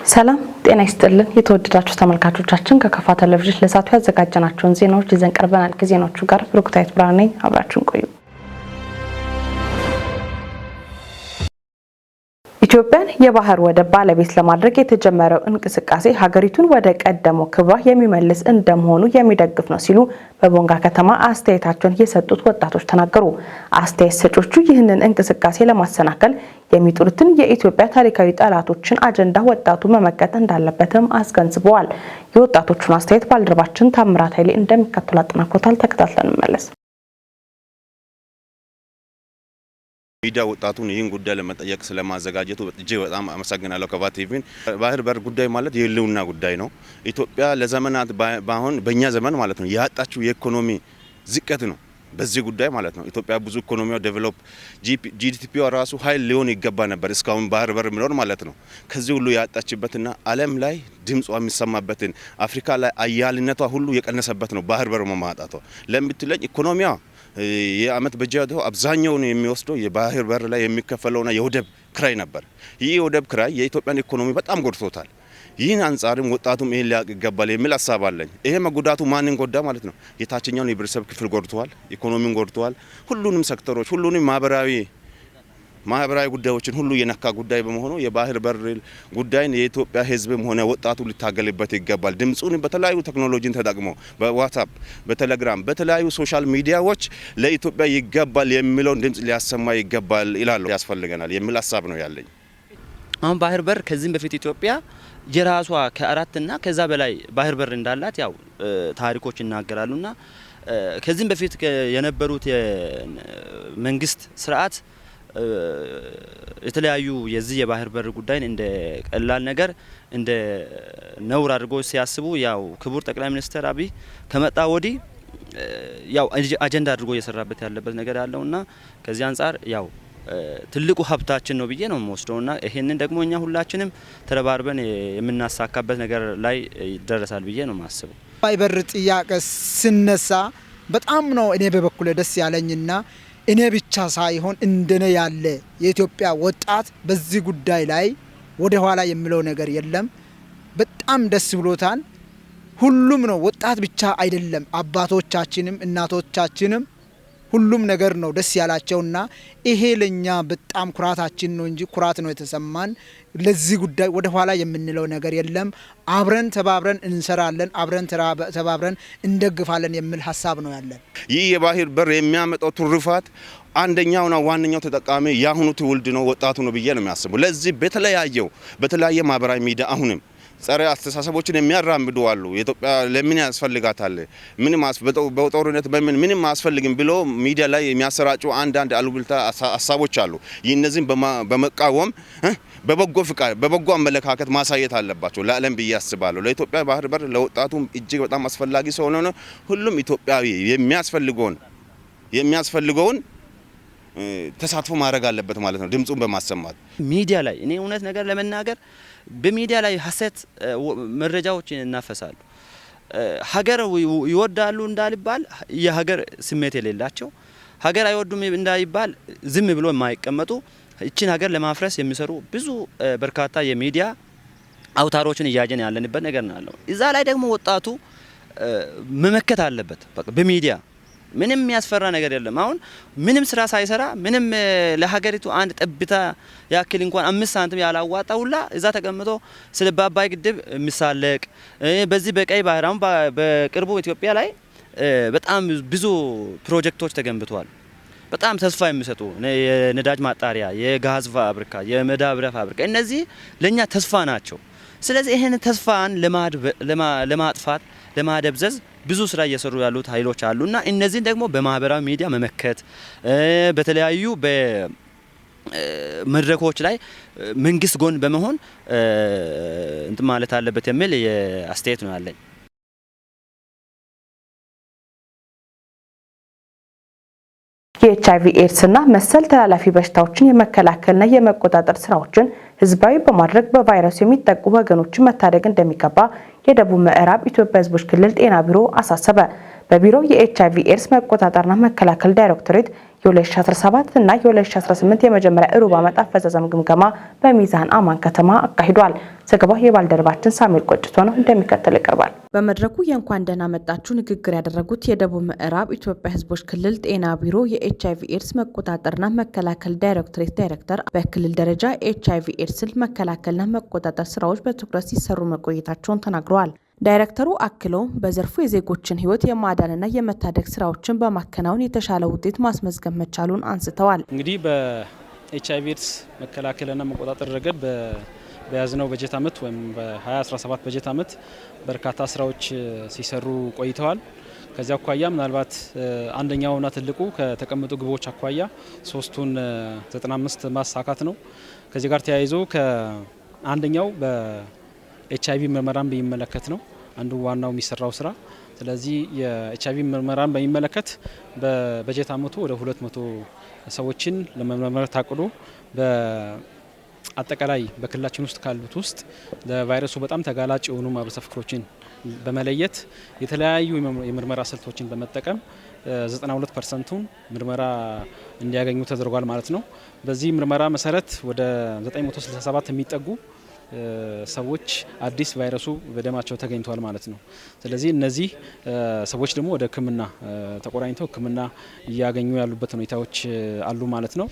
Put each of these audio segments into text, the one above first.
ሰላም ጤና ይስጥልን። የተወደዳችሁ ተመልካቾቻችን፣ ከከፋ ቴሌቪዥን ለሰዓቱ ያዘጋጀናቸውን ዜናዎች ይዘን ቀርበናል። ከዜናዎቹ ጋር ብሩክታዊት ብርሃኔ ነኝ። አብራችሁን ቆዩ። ኢትዮጵያን የባህር ወደብ ባለቤት ለማድረግ የተጀመረው እንቅስቃሴ ሀገሪቱን ወደ ቀደመው ክብሯ የሚመልስ እንደመሆኑ የሚደግፍ ነው ሲሉ በቦንጋ ከተማ አስተያየታቸውን የሰጡት ወጣቶች ተናገሩ። አስተያየት ሰጮቹ ይህንን እንቅስቃሴ ለማሰናከል የሚጥሩትን የኢትዮጵያ ታሪካዊ ጠላቶችን አጀንዳ ወጣቱ መመከት እንዳለበትም አስገንዝበዋል። የወጣቶቹን አስተያየት ባልደረባችን ታምራት ኃይሌ እንደሚከተሉ አጠናክሮታል። ተከታትለን እንመለስ። ሚዲያ ወጣቱን ይህን ጉዳይ ለመጠየቅ ስለማዘጋጀቱ እጅግ በጣም አመሰግናለሁ። ከፋ ቲቪን። ባህር በር ጉዳይ ማለት የህልውና ጉዳይ ነው። ኢትዮጵያ ለዘመናት፣ በአሁን በእኛ ዘመን ማለት ነው፣ ያጣችው የኢኮኖሚ ዝቀት ነው። በዚህ ጉዳይ ማለት ነው ኢትዮጵያ ብዙ ኢኮኖሚዋ develop፣ GDP ዋ ራሱ high ሊሆን ይገባ ነበር እስካሁን ባህር በር ቢኖር ማለት ነው። ከዚህ ሁሉ ያጣችበትና ዓለም ላይ ድምጿ የሚሰማበትን፣ አፍሪካ ላይ አያልነቷ ሁሉ የቀነሰበት ነው ባህር በር ማጣቷ። ለምትለኝ ኢኮኖሚዋ የአመት በጀቱ አብዛኛውን የሚወስደው የባህር በር ላይ የሚከፈለውና የወደብ ክራይ ነበር። ይህ የወደብ ክራይ የኢትዮጵያን ኢኮኖሚ በጣም ጎድቶታል። ይህን አንጻርም ወጣቱም ይህን ሊያውቅ ይገባል የሚል ሀሳብ አለኝ። ይሄ መጎዳቱ ማንን ጎዳ ማለት ነው? የታችኛውን የብሔረሰብ ክፍል ጎድተዋል፣ ኢኮኖሚን ጎድተዋል። ሁሉንም ሴክተሮች፣ ሁሉንም ማህበራዊ ጉዳዮችን ሁሉ የነካ ጉዳይ በመሆኑ የባህር በር ጉዳይን የኢትዮጵያ ሕዝብም ሆነ ወጣቱ ሊታገልበት ይገባል። ድምፁን በተለያዩ ቴክኖሎጂን ተጠቅሞ በዋትስአፕ፣ በቴሌግራም፣ በተለያዩ social media ዎች ለኢትዮጵያ ይገባል የሚለውን ድምጽ ሊያሰማ ይገባል ይላሉ። ያስፈልገናል የሚል ሀሳብ ነው ያለኝ። አሁን ባህር በር ከዚህም በፊት ኢትዮጵያ የራሷ ከአራትና ከዛ በላይ ባህር በር እንዳላት ያው ታሪኮች ይናገራሉና፣ ከዚህም በፊት የነበሩት የመንግስት ስርዓት የተለያዩ የዚህ የባህር በር ጉዳይን እንደ ቀላል ነገር፣ እንደ ነውር አድርጎ ሲያስቡ፣ ያው ክቡር ጠቅላይ ሚኒስትር አብይ ከመጣ ወዲህ ያው አጀንዳ አድርጎ እየሰራበት ያለበት ነገር ያለውና ከዚህ አንጻር ያው ትልቁ ሀብታችን ነው ብዬ ነው የምወስደውና ይሄንን ደግሞ እኛ ሁላችንም ተረባርበን የምናሳካበት ነገር ላይ ይደረሳል ብዬ ነው የማስበው። በር ጥያቄ ስነሳ በጣም ነው እኔ በበኩሌ ደስ ያለኝና እኔ ብቻ ሳይሆን እንደኔ ያለ የኢትዮጵያ ወጣት በዚህ ጉዳይ ላይ ወደ ኋላ የሚለው ነገር የለም። በጣም ደስ ብሎታል። ሁሉም ነው፣ ወጣት ብቻ አይደለም፣ አባቶቻችንም እናቶቻችንም ሁሉም ነገር ነው ደስ ያላቸውና ይሄ ለኛ በጣም ኩራታችን ነው እንጂ ኩራት ነው የተሰማን። ለዚህ ጉዳይ ወደ ኋላ የምንለው ነገር የለም። አብረን ተባብረን እንሰራለን፣ አብረን ተባብረን እንደግፋለን የሚል ሀሳብ ነው ያለን። ይህ የባህር በር የሚያመጣው ትሩፋት አንደኛውና ዋነኛው ተጠቃሚ የአሁኑ ትውልድ ነው፣ ወጣቱ ነው ብዬ ነው የሚያስበው። ለዚህ በተለያየ ማህበራዊ ሚዲያ አሁንም ጸረ አስተሳሰቦችን የሚያራምዱ አሉ። ኢትዮጵያ ለምን ያስፈልጋታል? ምንም በጦርነት በምን ምንም አያስፈልግም ብሎ ሚዲያ ላይ የሚያሰራጩ አንዳንድ አሉባልታ ሀሳቦች አሉ። እነዚህን በመቃወም በበጎ ፍቃድ፣ በበጎ አመለካከት ማሳየት አለባቸው ለዓለም ብዬ አስባለሁ። ለኢትዮጵያ ባህር በር ለወጣቱ እጅግ በጣም አስፈላጊ ስለሆነ ሁሉም ኢትዮጵያዊ የሚያስፈልገውን ተሳትፎ ማድረግ አለበት ማለት ነው፣ ድምፁን በማሰማት። ሚዲያ ላይ እኔ እውነት ነገር ለመናገር በሚዲያ ላይ ሀሰት መረጃዎች ይናፈሳሉ። ሀገር ይወዳሉ እንዳልባል የሀገር ስሜት የሌላቸው፣ ሀገር አይወዱም እንዳይባል ዝም ብሎ የማይቀመጡ፣ ይችን ሀገር ለማፍረስ የሚሰሩ ብዙ በርካታ የሚዲያ አውታሮችን እያየን ያለንበት ነገር ነው ያለው። እዛ ላይ ደግሞ ወጣቱ መመከት አለበት። በቃ በሚዲያ ምንም የሚያስፈራ ነገር የለም። አሁን ምንም ስራ ሳይሰራ፣ ምንም ለሀገሪቱ አንድ ጠብታ ያክል እንኳን 5 ሳንቲም ያላዋጣ ሁላ እዛ ተቀምጦ ስለ በአባይ ግድብ የሚሳለቅ፣ በዚህ በቀይ ባህር፣ አሁን በቅርቡ ኢትዮጵያ ላይ በጣም ብዙ ፕሮጀክቶች ተገንብተዋል። በጣም ተስፋ የሚሰጡ የነዳጅ ማጣሪያ፣ የጋዝ ፋብሪካ፣ የማዳበሪያ ፋብሪካ፣ እነዚህ ለእኛ ተስፋ ናቸው። ስለዚህ ይህን ተስፋን ለማጥፋት፣ ለማደብዘዝ ብዙ ስራ እየሰሩ ያሉት ኃይሎች አሉና እነዚህን ደግሞ በማህበራዊ ሚዲያ መመከት፣ በተለያዩ መድረኮች ላይ መንግስት ጎን በመሆን እንትን ማለት አለበት የሚል አስተያየት ነው ያለኝ። የኤች አይቪ ኤድስና መሰል ተላላፊ በሽታዎችን የመከላከልና የመቆጣጠር ስራዎችን ህዝባዊ በማድረግ በቫይረሱ የሚጠቁ ወገኖችን መታደግ እንደሚገባ የደቡብ ምዕራብ ኢትዮጵያ ህዝቦች ክልል ጤና ቢሮ አሳሰበ። በቢሮው የኤች አይቪ ኤድስ መቆጣጠርና መከላከል ዳይሬክቶሬት የ2017 እና የ2018 የመጀመሪያ ሩብ ዓመት አፈጻጸም ግምገማ በሚዛን አማን ከተማ አካሂዷል። ዘገባው የባልደረባችን ሳሙኤል ቆጭቶ ነው፣ እንደሚከተል ይቀርባል። በመድረኩ የእንኳን ደህና መጣችሁ ንግግር ያደረጉት የደቡብ ምዕራብ ኢትዮጵያ ሕዝቦች ክልል ጤና ቢሮ የኤች አይቪ ኤድስ መቆጣጠርና መከላከል ዳይሬክቶሬት ዳይሬክተር በክልል ደረጃ ኤች አይቪ ኤድስን መከላከልና መቆጣጠር ስራዎች በትኩረት ሲሰሩ መቆየታቸውን ተናግረዋል። ዳይሬክተሩ አክለውም በዘርፉ የዜጎችን ሕይወት የማዳንና የመታደግ ስራዎችን በማከናወን የተሻለ ውጤት ማስመዝገብ መቻሉን አንስተዋል። እንግዲህ በኤች አይቪ ኤድስ መከላከልና መቆጣጠር ረገድ በያዝነው በጀት ዓመት ወይም በ2017 በጀት ዓመት በርካታ ስራዎች ሲሰሩ ቆይተዋል። ከዚያ አኳያ ምናልባት አንደኛውና ትልቁ ከተቀመጡ ግቦች አኳያ 3ቱን 95 ማሳካት ነው። ከዚህ ጋር ተያይዞ ከአንደኛው በኤች አይቪ ምርመራን በሚመለከት ነው አንዱ ዋናው የሚሰራው ስራ። ስለዚህ የኤች አይቪ ምርመራን በሚመለከት በበጀት ዓመቱ ወደ 200 ሰዎችን ለመመርመር ታቅዶ በአጠቃላይ በክልላችን ውስጥ ካሉት ውስጥ ለቫይረሱ በጣም ተጋላጭ የሆኑ ማህበረሰብ ክፍሎችን በመለየት የተለያዩ የምርመራ ስልቶችን በመጠቀም 92%ቱን ምርመራ እንዲያገኙ ተደርጓል ማለት ነው። በዚህ ምርመራ መሰረት ወደ 967 የሚጠጉ ሰዎች አዲስ ቫይረሱ በደማቸው ተገኝቷል ማለት ነው። ስለዚህ እነዚህ ሰዎች ደግሞ ወደ ሕክምና ተቆራኝተው ሕክምና እያገኙ ያሉበት ሁኔታዎች አሉ ማለት ነው።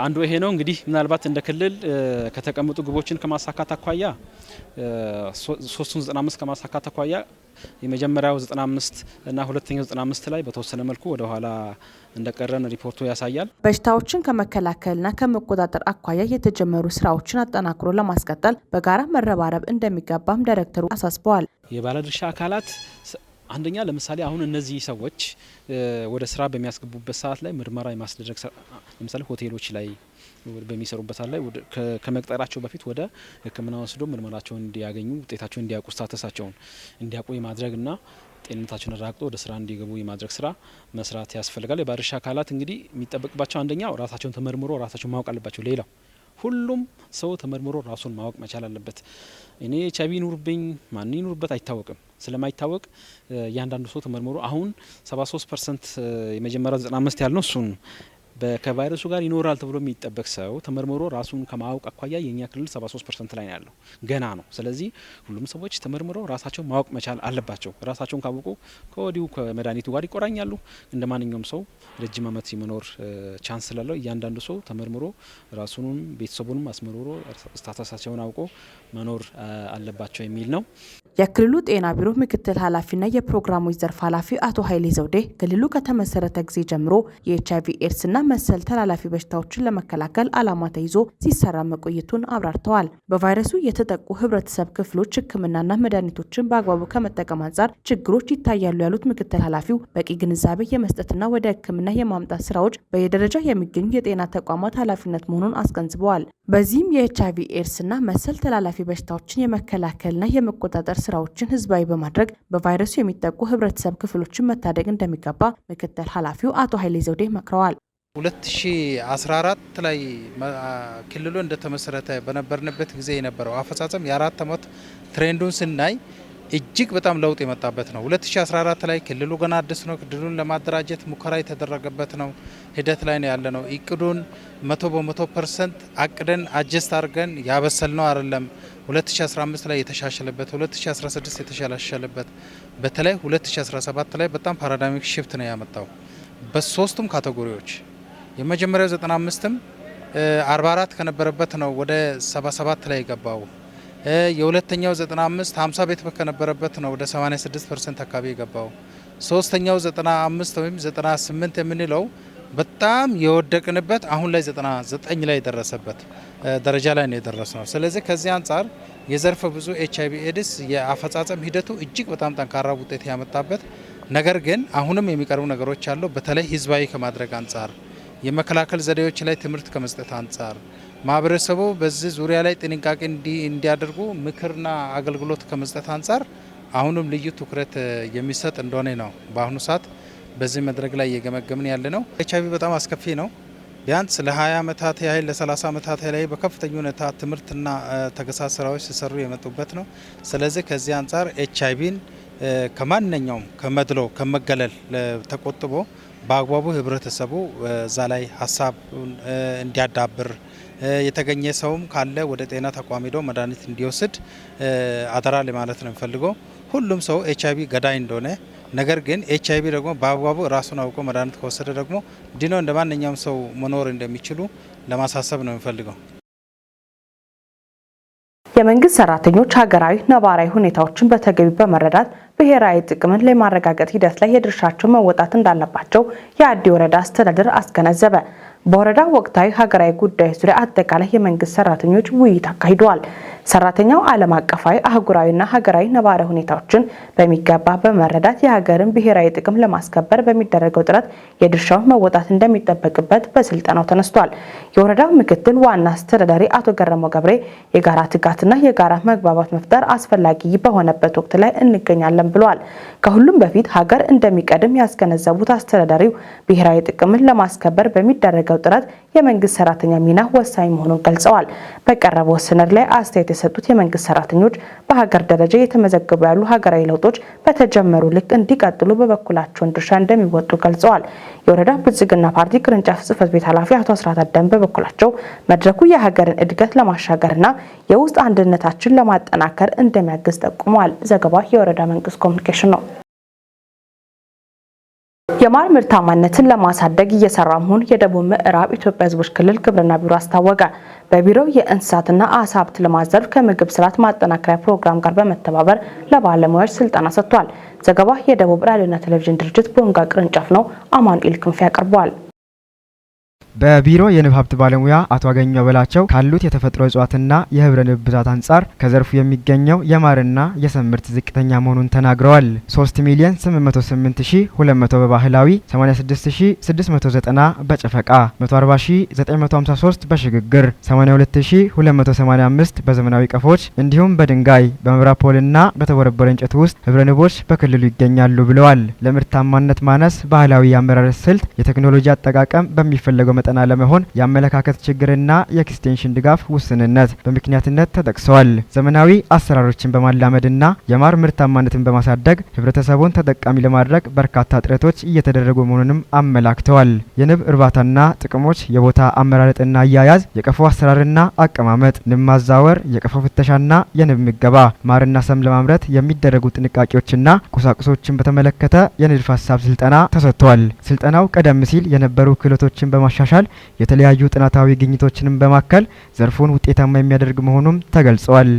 አንዱ ይሄ ነው። እንግዲህ ምናልባት እንደ ክልል ከተቀመጡ ግቦችን ከማሳካት አኳያ 3ቱን 95 ከማሳካት አኳያ የመጀመሪያው 95 እና ሁለተኛው 95 ላይ በተወሰነ መልኩ ወደ ኋላ እንደቀረን ሪፖርቱ ያሳያል። በሽታዎችን ከመከላከልና ከመቆጣጠር አኳያ የተጀመሩ ስራዎችን አጠናክሮ ለማስቀጠል በጋራ መረባረብ እንደሚገባም ዳይሬክተሩ አሳስበዋል። የባለድርሻ አካላት አንደኛ ለምሳሌ አሁን እነዚህ ሰዎች ወደ ስራ በሚያስገቡበት ሰዓት ላይ ምርመራ የማስደረግ፣ ለምሳሌ ሆቴሎች ላይ በሚሰሩበት ሰዓት ላይ ከመቅጠራቸው በፊት ወደ ሕክምና ወስዶ ምርመራቸውን እንዲያገኙ፣ ውጤታቸውን እንዲያውቁ፣ status ኣቸውን እንዲያውቁ የማድረግና ጤንነታቸውን አረጋግጦ ወደ ስራ እንዲገቡ የማድረግ ስራ መስራት ያስፈልጋል። የባለድርሻ አካላት እንግዲህ የሚጠበቅባቸው አንደኛው ራሳቸውን ተመርምሮ ራሳቸውን ማወቅ አለባቸው። ሌላው ሁሉም ሰው ተመርምሮ ራሱን ማወቅ መቻል አለበት። እኔ ኤች አይቪ ይኑርብኝ ማን ይኑርበት አይታወቅም። ስለማይታወቅ እያንዳንዱ ሰው ተመርምሮ አሁን 73% የመጀመሪያው 95 ያልነው እሱን ከቫይረሱ ጋር ይኖራል ተብሎ የሚጠበቅ ሰው ተመርምሮ ራሱን ከማወቅ አኳያ የኛ ክልል 73% ላይ ነው ያለው፣ ገና ነው። ስለዚህ ሁሉም ሰዎች ተመርምሮ ራሳቸውን ማወቅ መቻል አለባቸው። ራሳቸውን ካወቁ ከወዲሁ ከመድኃኒቱ ጋር ይቆራኛሉ። እንደ ማንኛውም ሰው ረጅም ዓመት የመኖር chance ስላለው እያንዳንዱ ሰው ተመርምሮ ራሱንም ቤተሰቡንም አስመርምሮ status ኣቸውን አውቆ መኖር አለባቸው የሚል ነው። የክልሉ ጤና ቢሮ ምክትል ኃላፊና የፕሮግራሞች ዘርፍ ኃላፊ አቶ ኃይሌ ዘውዴ ክልሉ ከተመሰረተ ጊዜ ጀምሮ የኤች አይቪ ኤድስና መሰል ተላላፊ በሽታዎችን ለመከላከል ዓላማ ተይዞ ሲሰራ መቆየቱን አብራርተዋል። በቫይረሱ የተጠቁ ህብረተሰብ ክፍሎች ሕክምናና መድኃኒቶችን በአግባቡ ከመጠቀም አንጻር ችግሮች ይታያሉ ያሉት ምክትል ኃላፊው በቂ ግንዛቤ የመስጠትና ወደ ሕክምና የማምጣት ስራዎች በየደረጃው የሚገኙ የጤና ተቋማት ኃላፊነት መሆኑን አስገንዝበዋል። በዚህም የኤች አይቪ ኤድስና መሰል ተላላፊ በሽታዎችን የመከላከልና የመቆጣጠር ስራዎችን ህዝባዊ በማድረግ በቫይረሱ የሚጠቁ ህብረተሰብ ክፍሎችን መታደግ እንደሚገባ ምክትል ኃላፊው አቶ ኃይሌ ዘውዴ መክረዋል። 2014 ላይ ክልሉ እንደተመሰረተ በነበርንበት ጊዜ የነበረው አፈጻጸም የ4 ዓመት trend ኡን ስናይ እጅግ በጣም ለውጥ የመጣበት ነው። 2014 ላይ ክልሉ ገና አዲስ ነው። ክልሉን ለማደራጀት ሙከራ የተደረገበት ነው። ሂደት ላይ ነው ያለነው። እቅዱን 100% አቅደን adjust አድርገን ያበሰልነው አይደለም። 2015 ላይ የተሻሻለበት፣ 2016 የተሻሻለበት፣ በተለይ 2017 ላይ በጣም paradigmic shift ነው ያመጣው በሶስቱም category ዎች። የመጀመሪያው 95ም 44 ከነበረበት ነው ወደ 77 ላይ የገባው። የሁለተኛው 95 50 ቤት ከነበረበት ነው ወደ 86% አካባቢ የገባው። ሶስተኛው 95 ወይም 98 የምንለው በጣም የወደቅንበት አሁን ላይ 99 ላይ የደረሰበት ደረጃ ላይ ነው የደረስነው። ስለዚህ ከዚህ አንጻር የዘርፈ ብዙ ኤች አይቪ ኤድስ የአፈጻጸም ሂደቱ እጅግ በጣም ጠንካራ ውጤት ያመጣበት፣ ነገር ግን አሁንም የሚቀርቡ ነገሮች አሉ። በተለይ ህዝባዊ ከማድረግ አንጻር፣ የመከላከል ዘዴዎች ላይ ትምህርት ከመስጠት አንጻር፣ ማህበረሰቡ በዚህ ዙሪያ ላይ ጥንቃቄ እንዲያደርጉ ምክርና አገልግሎት ከመስጠት አንጻር አሁንም ልዩ ትኩረት የሚሰጥ እንደሆነ ነው በአሁኑ ሰዓት በዚህ መድረክ ላይ እየገመገምን ያለነው። ኤች አይቪ በጣም አስከፊ ነው። ቢያንስ ለ20 ዓመታት ያህል፣ ለ30 ዓመታት ያህል በከፍተኛ ሁኔታ ትምህርትና ተግሳጽ ስራዎች ሲሰሩ የመጡበት ነው። ስለዚህ ከዚህ አንጻር ኤች አይቪን ከማንኛውም ከመድሎ ከመገለል ተቆጥቦ በአግባቡ ህብረተሰቡ እዛ ላይ ሀሳብ እንዲያዳብር፣ የተገኘ ሰውም ካለ ወደ ጤና ተቋም ሄዶ መድኃኒት እንዲወስድ አደራ ለማለት ነው የሚፈልገው። ሁሉም ሰው ኤችአይቪ ገዳይ እንደሆነ፣ ነገር ግን ኤችአይቪ ደግሞ በአግባቡ ራሱን አውቆ መድኃኒት ከወሰደ ደግሞ ድኖ እንደ ማንኛውም ሰው መኖር እንደሚችሉ ለማሳሰብ ነው የሚፈልገው። የመንግስት ሰራተኞች ሀገራዊ ነባራዊ ሁኔታዎችን በተገቢ በመረዳት ብሔራዊ ጥቅምን ለማረጋገጥ ሂደት ላይ የድርሻቸውን መወጣት እንዳለባቸው የአዲ ወረዳ አስተዳደር አስገነዘበ። በወረዳው ወቅታዊ ሀገራዊ ጉዳዮች ዙሪያ አጠቃላይ የመንግስት ሰራተኞች ውይይት አካሂደዋል። ሰራተኛው ዓለም አቀፋዊ፣ አህጉራዊና ሀገራዊ ነባራዊ ሁኔታዎችን በሚገባ በመረዳት የሀገርን ብሔራዊ ጥቅም ለማስከበር በሚደረገው ጥረት የድርሻውን መወጣት እንደሚጠበቅበት በስልጠናው ተነስቷል። የወረዳው ምክትል ዋና አስተዳዳሪ አቶ ገረመው ገብሬ የጋራ ትጋትና የጋራ መግባባት መፍጠር አስፈላጊ በሆነበት ወቅት ላይ እንገኛለን ብለዋል። ከሁሉም በፊት ሀገር እንደሚቀድም ያስገነዘቡት አስተዳዳሪው ብሔራዊ ጥቅምን ለማስከበር በሚደረገው ጥረት የመንግስት ሰራተኛ ሚና ወሳኝ መሆኑን ገልጸዋል። በቀረበው ሰነድ ላይ አስተያየት የሰጡት የመንግስት ሰራተኞች በሀገር ደረጃ የተመዘገቡ ያሉ ሀገራዊ ለውጦች በተጀመሩ ልክ እንዲቀጥሉ በበኩላቸውን ድርሻ እንደሚወጡ ገልጸዋል። የወረዳ ብልጽግና ፓርቲ ቅርንጫፍ ጽህፈት ቤት ኃላፊ አቶ አስራት አደም በበኩላቸው መድረኩ የሀገርን እድገት ለማሻገርና የውስጥ አንድነታችን ለማጠናከር እንደሚያግዝ ጠቁመዋል። ዘገባው የወረዳ መንግስት ኮሚኒኬሽን ነው። የማር ምርታማነትን ለማሳደግ እየሰራ መሆኑን የደቡብ ምዕራብ ኢትዮጵያ ሕዝቦች ክልል ግብርና ቢሮ አስታወቀ። በቢሮው የእንስሳትና አሳ ሀብት ልማት ዘርፍ ከምግብ ስርዓት ማጠናከሪያ ፕሮግራም ጋር በመተባበር ለባለሙያዎች ስልጠና ሰጥቷል። ዘገባ የደቡብ ራዲዮና ቴሌቪዥን ድርጅት ቦንጋ ቅርንጫፍ ነው። አማኑኤል ክንፌ ያቀርበዋል። በቢሮ የንብ ሀብት ባለሙያ አቶ አገኘው በላቸው ካሉት የተፈጥሮ እጽዋትና የህብረ ንብ ብዛት አንጻር ከዘርፉ የሚገኘው የማርና የሰም ምርት ዝቅተኛ መሆኑን ተናግረዋል። 3 ሚሊዮን 808,200 በባህላዊ፣ 86,690 በጨፈቃ፣ 140,953 በሽግግር፣ 82,285 በዘመናዊ ቀፎች እንዲሁም በድንጋይ፣ በመብራት ፖልና በተቦረቦረ እንጨት ውስጥ ህብረ ንቦች በክልሉ ይገኛሉ ብለዋል። ለምርታማነት ማነስ ባህላዊ የአመራረት ስልት፣ የቴክኖሎጂ አጠቃቀም በሚፈለገው መጠን አለመሆን፣ የአመለካከት ችግርና የኤክስቴንሽን ድጋፍ ውስንነት በምክንያትነት ተጠቅሰዋል። ዘመናዊ አሰራሮችን በማላመድና የማር ምርታማነትን በማሳደግ ህብረተሰቡን ተጠቃሚ ለማድረግ በርካታ ጥረቶች እየተደረጉ መሆኑንም አመላክተዋል። የንብ እርባታና ጥቅሞች፣ የቦታ አመራረጥና አያያዝ፣ የቀፎ አሰራርና አቀማመጥ፣ ንብ ማዛወር፣ የቀፎ ፍተሻና የንብ ምገባ፣ ማርና ሰም ለማምረት የሚደረጉ ጥንቃቄዎችና ቁሳቁሶችን በተመለከተ የንድፈ ሀሳብ ስልጠና ተሰጥቷል። ስልጠናው ቀደም ሲል የነበሩ ክህሎቶችን በማሻሻል የተለያዩ ጥናታዊ ግኝቶችንም በማከል ዘርፉን ውጤታማ የሚያደርግ መሆኑም ተገልጿል።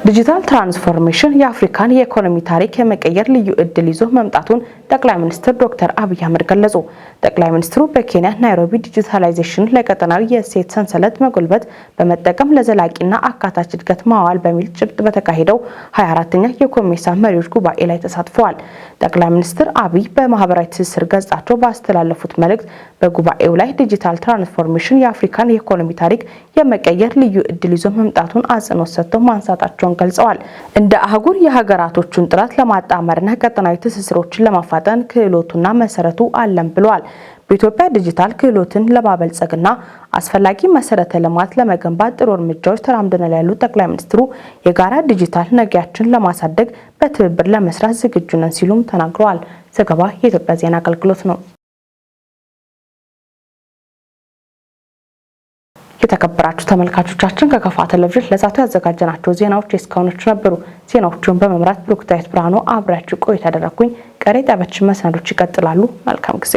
ዲጂታል ትራንስፎርሜሽን የአፍሪካን የኢኮኖሚ ታሪክ የመቀየር ልዩ እድል ይዞ መምጣቱን ጠቅላይ ሚኒስትር ዶክተር አብይ አህመድ ገለጹ። ጠቅላይ ሚኒስትሩ በኬንያ ናይሮቢ ዲጂታላይዜሽን ለቀጠናዊ የእሴት ሰንሰለት መጎልበት በመጠቀም ለዘላቂና አካታች እድገት ማዋል በሚል ጭብጥ በተካሄደው 24ኛ የኮሜሳ መሪዎች ጉባኤ ላይ ተሳትፈዋል። ጠቅላይ ሚኒስትር አብይ በማህበራዊ ትስስር ገጻቸው ባስተላለፉት መልእክት በጉባኤው ላይ ዲጂታል ትራንስፎርሜሽን የአፍሪካን የኢኮኖሚ ታሪክ የመቀየር ልዩ እድል ይዞ መምጣቱን አጽንኦት ሰጥተው ማንሳታቸውን ገልጸዋል። እንደ አህጉር የሀገራቶቹን ጥረት ለማጣመርና ቀጠናዊ ትስስሮችን ለማፋጠን ክህሎቱና መሰረቱ አለን ብለዋል። በኢትዮጵያ ዲጂታል ክህሎትን ለማበልጸግና አስፈላጊ መሰረተ ልማት ለመገንባት ጥሩ እርምጃዎች ተራምደናል ያሉት ጠቅላይ ሚኒስትሩ የጋራ ዲጂታል ነገያችን ለማሳደግ በትብብር ለመስራት ዝግጁ ነን ሲሉም ተናግረዋል። ዘገባ የኢትዮጵያ ዜና አገልግሎት ነው። የተከበራችሁ ተመልካቾቻችን፣ ከከፋ ቴሌቪዥን ለዛቱ ያዘጋጀናቸው ዜናዎች የእስካሁኖቹ ነበሩ። ዜናዎቹን በመምራት ብሩክታዊት ብርሃኑ አብሬያችሁ ቆይታ ያደረግኩኝ። ቀሪ ጣቢያችን መሰናዶች ይቀጥላሉ። መልካም ጊዜ።